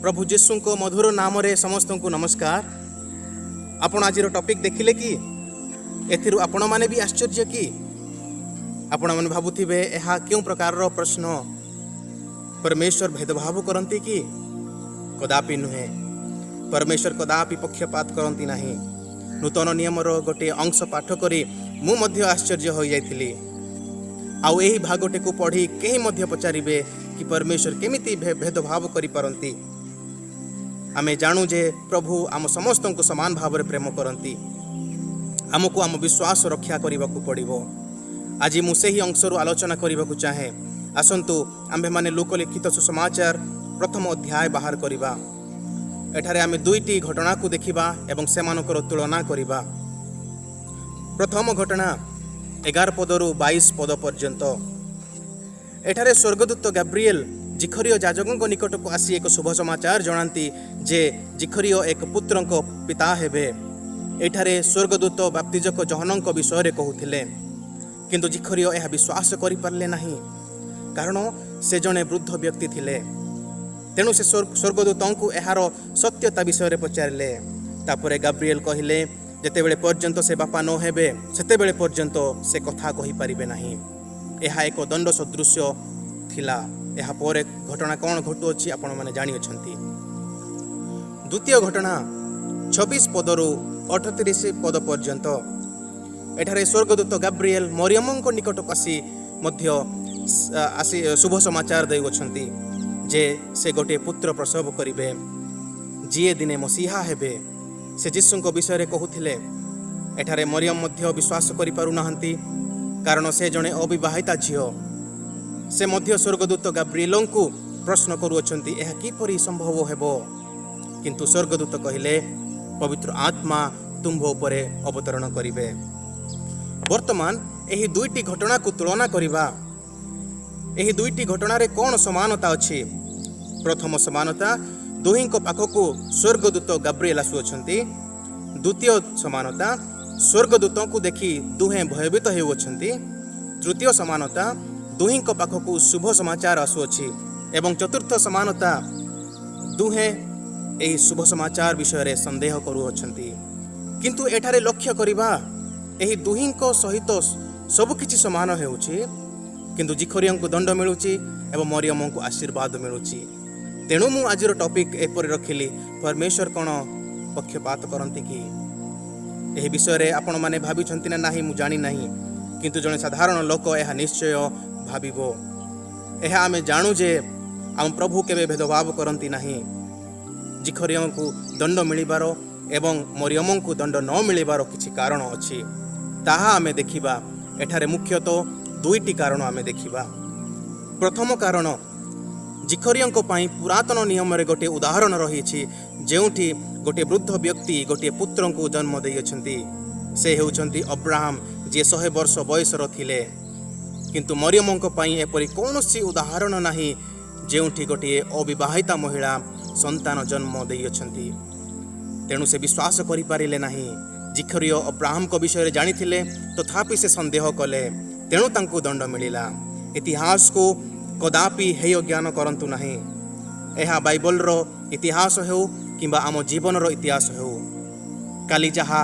ପ୍ରଭୁ ଯୀଶୁଙ୍କ ମଧୁର ନାମରେ ସମସ୍ତଙ୍କୁ ନମସ୍କାର। ଆପଣ ଆଜିର ଟପିକ୍ ଦେଖିଲେ କି? ଏଥିରୁ ଆପଣମାନେ ବି ଆଶ୍ଚର୍ଯ୍ୟ କି? ଆପଣମାନେ ଭାବୁଥିବେ, ଏହା କେଉଁ ପ୍ରକାରର ପ୍ରଶ୍ନ? ପରମେଶ୍ୱର ଭେଦଭାବ କରନ୍ତି କି? କଦାପି ନୁହେଁ। ପରମେଶ୍ୱର କଦାପି ପକ୍ଷପାତ କରନ୍ତି ନାହିଁ। ନୂତନ ନିୟମର ଗୋଟିଏ ଅଂଶ ପାଠ କରି ମୁଁ ମଧ୍ୟ ଆଶ୍ଚର୍ଯ୍ୟ ହୋଇଯାଇଥିଲି। ଆଉ ଏହି ଭାଗଟିକୁ ପଢ଼ି କେହି ମଧ୍ୟ ପଚାରିବେ କି ପରମେଶ୍ୱର କେମିତି ଭେଦଭାବ କରିପାରନ୍ତି? ଆମେ ଜାଣୁ ଯେ ପ୍ରଭୁ ଆମ ସମସ୍ତଙ୍କୁ ସମାନ ଭାବରେ ପ୍ରେମ କରନ୍ତି। ଆମକୁ ଆମ ବିଶ୍ୱାସ ରକ୍ଷା କରିବାକୁ ପଡ଼ିବ। ଆଜି ମୁଁ ସେହି ଅଂଶରୁ ଆଲୋଚନା କରିବାକୁ ଚାହେଁ। ଆସନ୍ତୁ, ଆମ୍ଭେମାନେ ଲୂକ ଲିଖିତ ସୁସମାଚାର ପ୍ରଥମ ଅଧ୍ୟାୟ ବାହାର କରିବା। ଏଠାରେ ଆମେ ଦୁଇଟି ଘଟଣାକୁ ଦେଖିବା ଏବଂ ସେମାନଙ୍କର ତୁଳନା କରିବା। ପ୍ରଥମ ଘଟଣା 11 ପଦରୁ 22 ପଦ ପର୍ଯ୍ୟନ୍ତ। ଏଠାରେ ସ୍ୱର୍ଗଦୂତ ଗାବ୍ରିଏଲ ଜିଖରୀୟ ଯାଜକଙ୍କ ନିକଟକୁ ଆସି ଏକ ଶୁଭ ସମାଚାର ଜଣାନ୍ତି ଯେ ଜିଖରୀୟ ଏକ ପୁତ୍ରଙ୍କ ପିତା ହେବେ। ଏଠାରେ ସ୍ୱର୍ଗଦୂତ ବାପ୍ତିଜକ ଯୋହନଙ୍କ ବିଷୟରେ କହୁଥିଲେ। କିନ୍ତୁ ଜିଖରୀୟ ଏହା ବିଶ୍ୱାସ କରିପାରିଲେ ନାହିଁ, କାରଣ ସେ ଜଣେ ବୃଦ୍ଧ ବ୍ୟକ୍ତି ଥିଲେ। ତେଣୁ ସେ ସ୍ୱର୍ଗଦୂତଙ୍କୁ ଏହାର ସତ୍ୟତା ବିଷୟରେ ପଚାରିଲେ। ତାପରେ ଗାବ୍ରିଏଲ କହିଲେ, ଯେତେବେଳେ ପର୍ଯ୍ୟନ୍ତ ସେ ବାପା ନ ହେବେ, ସେତେବେଳେ ପର୍ଯ୍ୟନ୍ତ ସେ କଥା କହିପାରିବେ ନାହିଁ। ଏହା ଏକ ଦଣ୍ଡ ସଦୃଶ୍ୟ ଥିଲା। ଏହା ପରେ ଘଟଣା କ'ଣ ଘଟୁଅଛି, ଆପଣମାନେ ଜାଣିଅଛନ୍ତି। ଦ୍ୱିତୀୟ ଘଟଣା 26 ପଦରୁ 38 ପଦ ପର୍ଯ୍ୟନ୍ତ। ଏଠାରେ ସ୍ୱର୍ଗଦୂତ ଗାବ୍ରିଏଲ ମରିୟମଙ୍କ ନିକଟକୁ ଆସି ମଧ୍ୟ ଆସି ଶୁଭ ସମାଚାର ଦେଉଅଛନ୍ତି ଯେ ସେ ଗୋଟିଏ ପୁତ୍ର ପ୍ରସବ କରିବେ, ଯିଏ ଦିନେ ମସିହା ହେବେ। ସେ ଯୀଶୁଙ୍କ ବିଷୟରେ କହୁଥିଲେ। ଏଠାରେ ମରିୟମ ମଧ୍ୟ ବିଶ୍ୱାସ କରିପାରୁନାହାନ୍ତି, କାରଣ ସେ ଜଣେ ଅବିବାହିତା ଝିଅ। ସେ ମଧ୍ୟ ସ୍ୱର୍ଗଦୂତ ଗାବ୍ରିଏଲଙ୍କୁ ପ୍ରଶ୍ନ କରୁଅଛନ୍ତି, ଏହା କିପରି ସମ୍ଭବ ହେବ? କିନ୍ତୁ ସ୍ୱର୍ଗଦୂତ କହିଲେ, ପବିତ୍ର ଆତ୍ମା ତୁମ୍ଭ ଉପରେ ଅବତରଣ କରିବେ। ବର୍ତ୍ତମାନ ଏହି ଦୁଇଟି ଘଟଣାକୁ ତୁଳନା କରିବା। ଏହି ଦୁଇଟି ଘଟଣାରେ କ'ଣ ସମାନତା ଅଛି? ପ୍ରଥମ ସମାନତା, ଦୁହିଁଙ୍କ ପାଖକୁ ସ୍ୱର୍ଗଦୂତ ଗାବ୍ରିଏଲ ଆସୁଅଛନ୍ତି। ଦ୍ୱିତୀୟ ସମାନତା, ସ୍ୱର୍ଗଦୂତଙ୍କୁ ଦେଖି ଦୁହେଁ ଭୟଭୀତ ହେଉଅଛନ୍ତି। ତୃତୀୟ ସମାନତା, ଦୁହିଁଙ୍କ ପାଖକୁ ଶୁଭ ସମାଚାର ଆସୁଅଛି। ଏବଂ ଚତୁର୍ଥ ସମାନତା, ଦୁହେଁ ଏହି ଶୁଭ ସମାଚାର ବିଷୟରେ ସନ୍ଦେହ କରୁଅଛନ୍ତି। କିନ୍ତୁ ଏଠାରେ ଲକ୍ଷ୍ୟ କରିବା, ଏହି ଦୁହିଁଙ୍କ ସହିତ ସବୁକିଛି ସମାନ ହେଉଛି, କିନ୍ତୁ ଜିଖରିୟଙ୍କୁ ଦଣ୍ଡ ମିଳୁଛି ଏବଂ ମରିୟମଙ୍କୁ ଆଶୀର୍ବାଦ ମିଳୁଛି। ତେଣୁ ମୁଁ ଆଜିର ଟପିକ୍ ଏପରି ରଖିଲି, ପରମେଶ୍ୱର କ'ଣ ପକ୍ଷପାତ କରନ୍ତି କି? ଏହି ବିଷୟରେ ଆପଣମାନେ ଭାବିଛନ୍ତି ନା ନାହିଁ, ମୁଁ ଜାଣିନାହିଁ, କିନ୍ତୁ ଜଣେ ସାଧାରଣ ଲୋକ ଏହା ନିଶ୍ଚୟ ଭାବିବ। ଏହା ଆମେ ଜାଣୁ ଯେ ଆମ ପ୍ରଭୁ କେବେ ଭେଦଭାବ କରନ୍ତି ନାହିଁ। ଜିଖରିୟଙ୍କୁ ଦଣ୍ଡ ମିଳିବାର ଏବଂ ମରିୟମଙ୍କୁ ଦଣ୍ଡ ନ ମିଳିବାର କିଛି କାରଣ ଅଛି, ତାହା ଆମେ ଦେଖିବା। ଏଠାରେ ମୁଖ୍ୟତଃ ଦୁଇଟି କାରଣ ଆମେ ଦେଖିବା। ପ୍ରଥମ କାରଣ, ଜିଖରିୟଙ୍କ ପାଇଁ ପୁରାତନ ନିୟମରେ ଗୋଟିଏ ଉଦାହରଣ ରହିଛି, ଯେଉଁଠି ଗୋଟିଏ ବୃଦ୍ଧ ବ୍ୟକ୍ତି ଗୋଟିଏ ପୁତ୍ରଙ୍କୁ ଜନ୍ମ ଦେଇଅଛନ୍ତି। ସେ ହେଉଛନ୍ତି ଅବ୍ରାହମ, ଯିଏ 100 ବର୍ଷ ବୟସର ଥିଲେ। କିନ୍ତୁ ମରିୟମଙ୍କ ପାଇଁ ଏପରି କୌଣସି ଉଦାହରଣ ନାହିଁ, ଯେଉଁଠି ଗୋଟିଏ ଅବିବାହିତା ମହିଳା ସନ୍ତାନ ଜନ୍ମ ଦେଇଅଛନ୍ତି। ତେଣୁ ସେ ବିଶ୍ୱାସ କରିପାରିଲେ ନାହିଁ। ଜିଖରିୟ ଅବ୍ରାହମଙ୍କ ବିଷୟରେ ଜାଣିଥିଲେ, ତଥାପି ସେ ସନ୍ଦେହ କଲେ, ତେଣୁ ତାଙ୍କୁ ଦଣ୍ଡ ମିଳିଲା। ଇତିହାସକୁ କଦାପି ହେୟ ଜ୍ଞାନ କରନ୍ତୁ ନାହିଁ। ଏହା ବାଇବଲର ଇତିହାସ ହେଉ କିମ୍ବା ଆମ ଜୀବନର ଇତିହାସ ହେଉ, କାଲି ଯାହା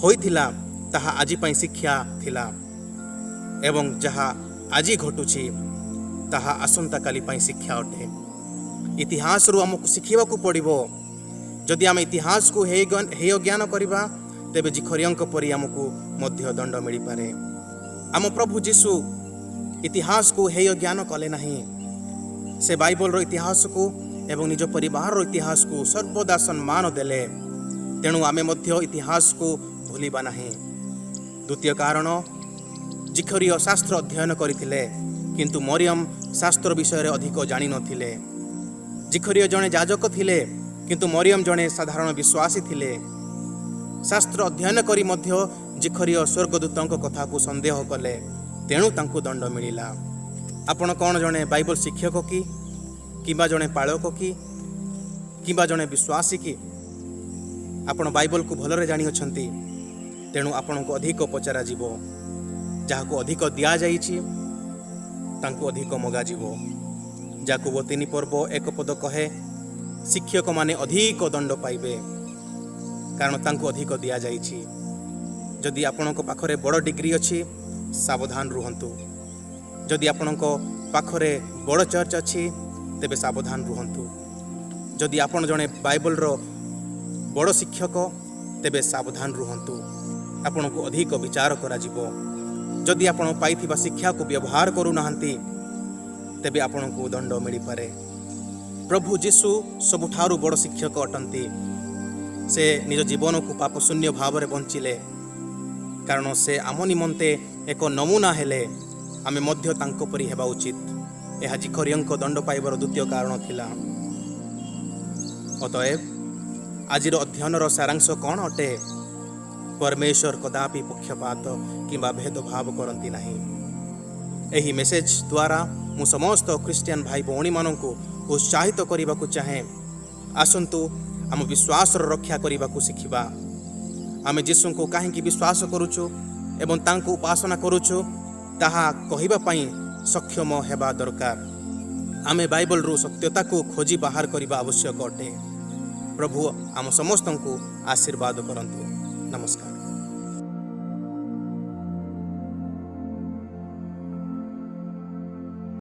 ହୋଇଥିଲା ତାହା ଆଜି ପାଇଁ ଶିକ୍ଷା ଥିଲା ଏବଂ ଯାହା ଆଜି ଘଟୁଛି ତାହା ଆସନ୍ତାକାଲି ପାଇଁ ଶିକ୍ଷା ଅଟେ। ଇତିହାସରୁ ଆମକୁ ଶିଖିବାକୁ ପଡ଼ିବ। ଯଦି ଆମେ ଇତିହାସକୁ ହେୟ ଜ୍ଞାନ କରିବା, ତେବେ ଜିଖରିୟଙ୍କ ପରି ଆମକୁ ମଧ୍ୟ ଦଣ୍ଡ ମିଳିପାରେ। ଆମ ପ୍ରଭୁ ଯୀଶୁ ଇତିହାସକୁ ହେୟ ଜ୍ଞାନ କଲେ ନାହିଁ। ସେ ବାଇବଲର ଇତିହାସକୁ ଏବଂ ନିଜ ପରିବାରର ଇତିହାସକୁ ସର୍ବଦା ସମ୍ମାନ ଦେଲେ। ତେଣୁ ଆମେ ମଧ୍ୟ ଇତିହାସକୁ ଭୁଲିବା ନାହିଁ। ଦ୍ୱିତୀୟ କାରଣ, ଜିଖରିୟ ଶାସ୍ତ୍ର ଅଧ୍ୟୟନ କରିଥିଲେ, କିନ୍ତୁ ମରିୟମ ଶାସ୍ତ୍ର ବିଷୟରେ ଅଧିକ ଜାଣିନଥିଲେ। ଜିଖରିୟ ଜଣେ ଯାଜକ ଥିଲେ, କିନ୍ତୁ ମରିୟମ ଜଣେ ସାଧାରଣ ବିଶ୍ୱାସୀ ଥିଲେ। ଶାସ୍ତ୍ର ଅଧ୍ୟୟନ କରି ମଧ୍ୟ ଜିଖରିୟ ସ୍ୱର୍ଗଦୂତଙ୍କ କଥାକୁ ସନ୍ଦେହ କଲେ, ତେଣୁ ତାଙ୍କୁ ଦଣ୍ଡ ମିଳିଲା। ଆପଣ କ'ଣ ଜଣେ ବାଇବଲ ଶିକ୍ଷକ କି, କିମ୍ବା ଜଣେ ପାଳକ କି, କିମ୍ବା ଜଣେ ବିଶ୍ୱାସୀ କି? ଆପଣ ବାଇବଲକୁ ଭଲରେ ଜାଣିଅଛନ୍ତି, ତେଣୁ ଆପଣଙ୍କୁ ଅଧିକ ପଚରାଯିବ। ଯାହାକୁ ଅଧିକ ଦିଆଯାଇଛି, ତାଙ୍କୁ ଅଧିକ ମଗାଯିବ। ଯାକୁବ 3 ପର୍ବ 1 ପଦ କହେ, ଶିକ୍ଷକମାନେ ଅଧିକ ଦଣ୍ଡ ପାଇବେ, କାରଣ ତାଙ୍କୁ ଅଧିକ ଦିଆଯାଇଛି। ଯଦି ଆପଣଙ୍କ ପାଖରେ ବଡ଼ ଡିଗ୍ରୀ ଅଛି, ସାବଧାନ ରୁହନ୍ତୁ। ଯଦି ଆପଣଙ୍କ ପାଖରେ ବଡ଼ ଚର୍ଚ୍ଚ ଅଛି, ତେବେ ସାବଧାନ ରୁହନ୍ତୁ। ଯଦି ଆପଣ ଜଣେ ବାଇବଲର ବଡ଼ ଶିକ୍ଷକ, ତେବେ ସାବଧାନ ରୁହନ୍ତୁ। ଆପଣଙ୍କୁ ଅଧିକ ବିଚାର କରାଯିବ। ଯଦି ଆପଣ ପାଇଥିବା ଶିକ୍ଷାକୁ ବ୍ୟବହାର କରୁନାହାନ୍ତି, ତେବେ ଆପଣଙ୍କୁ ଦଣ୍ଡ ମିଳିପାରେ। ପ୍ରଭୁ ଯୀଶୁ ସବୁଠାରୁ ବଡ଼ ଶିକ୍ଷକ ଅଟନ୍ତି। ସେ ନିଜ ଜୀବନକୁ ପାପଶୂନ୍ୟ ଭାବରେ ବଞ୍ଚିଲେ, କାରଣ ସେ ଆମ ନିମନ୍ତେ ଏକ ନମୁନା ହେଲେ। ଆମେ ମଧ୍ୟ ତାଙ୍କ ପରି ହେବା ଉଚିତ। ଏହା ଜିଖରିୟଙ୍କ ଦଣ୍ଡ ପାଇବାର ଦ୍ୱିତୀୟ କାରଣ ଥିଲା। ଅତଏବ ଆଜିର ଅଧ୍ୟୟନର ସାରାଂଶ କ'ଣ ଅଟେ? ପରମେଶ୍ୱର କଦାପି ପକ୍ଷପାତ କିମ୍ବା ଭେଦଭାବ କରନ୍ତି ନାହିଁ। ଏହି ମେସେଜ ଦ୍ୱାରା ମୁଁ ସମସ୍ତ ଖ୍ରୀଷ୍ଟିଆନ ଭାଇ ଭଉଣୀମାନଙ୍କୁ ଉତ୍ସାହିତ କରିବାକୁ ଚାହେଁ। ଆସନ୍ତୁ, ଆମ ବିଶ୍ୱାସର ରକ୍ଷା କରିବାକୁ ଶିଖିବା। ଆମେ ଯୀଶୁଙ୍କୁ କାହିଁକି ବିଶ୍ୱାସ କରୁଛୁ ଏବଂ ତାଙ୍କୁ ଉପାସନା କରୁଛୁ, ତାହା କହିବା ପାଇଁ ସକ୍ଷମ ହେବା ଦରକାର। ଆମେ ବାଇବଲରୁ ସତ୍ୟତାକୁ ଖୋଜି ବାହାର କରିବା ଆବଶ୍ୟକ ଅଟେ। ପ୍ରଭୁ ଆମ ସମସ୍ତଙ୍କୁ ଆଶୀର୍ବାଦ କରନ୍ତୁ। ନମସ୍କାର।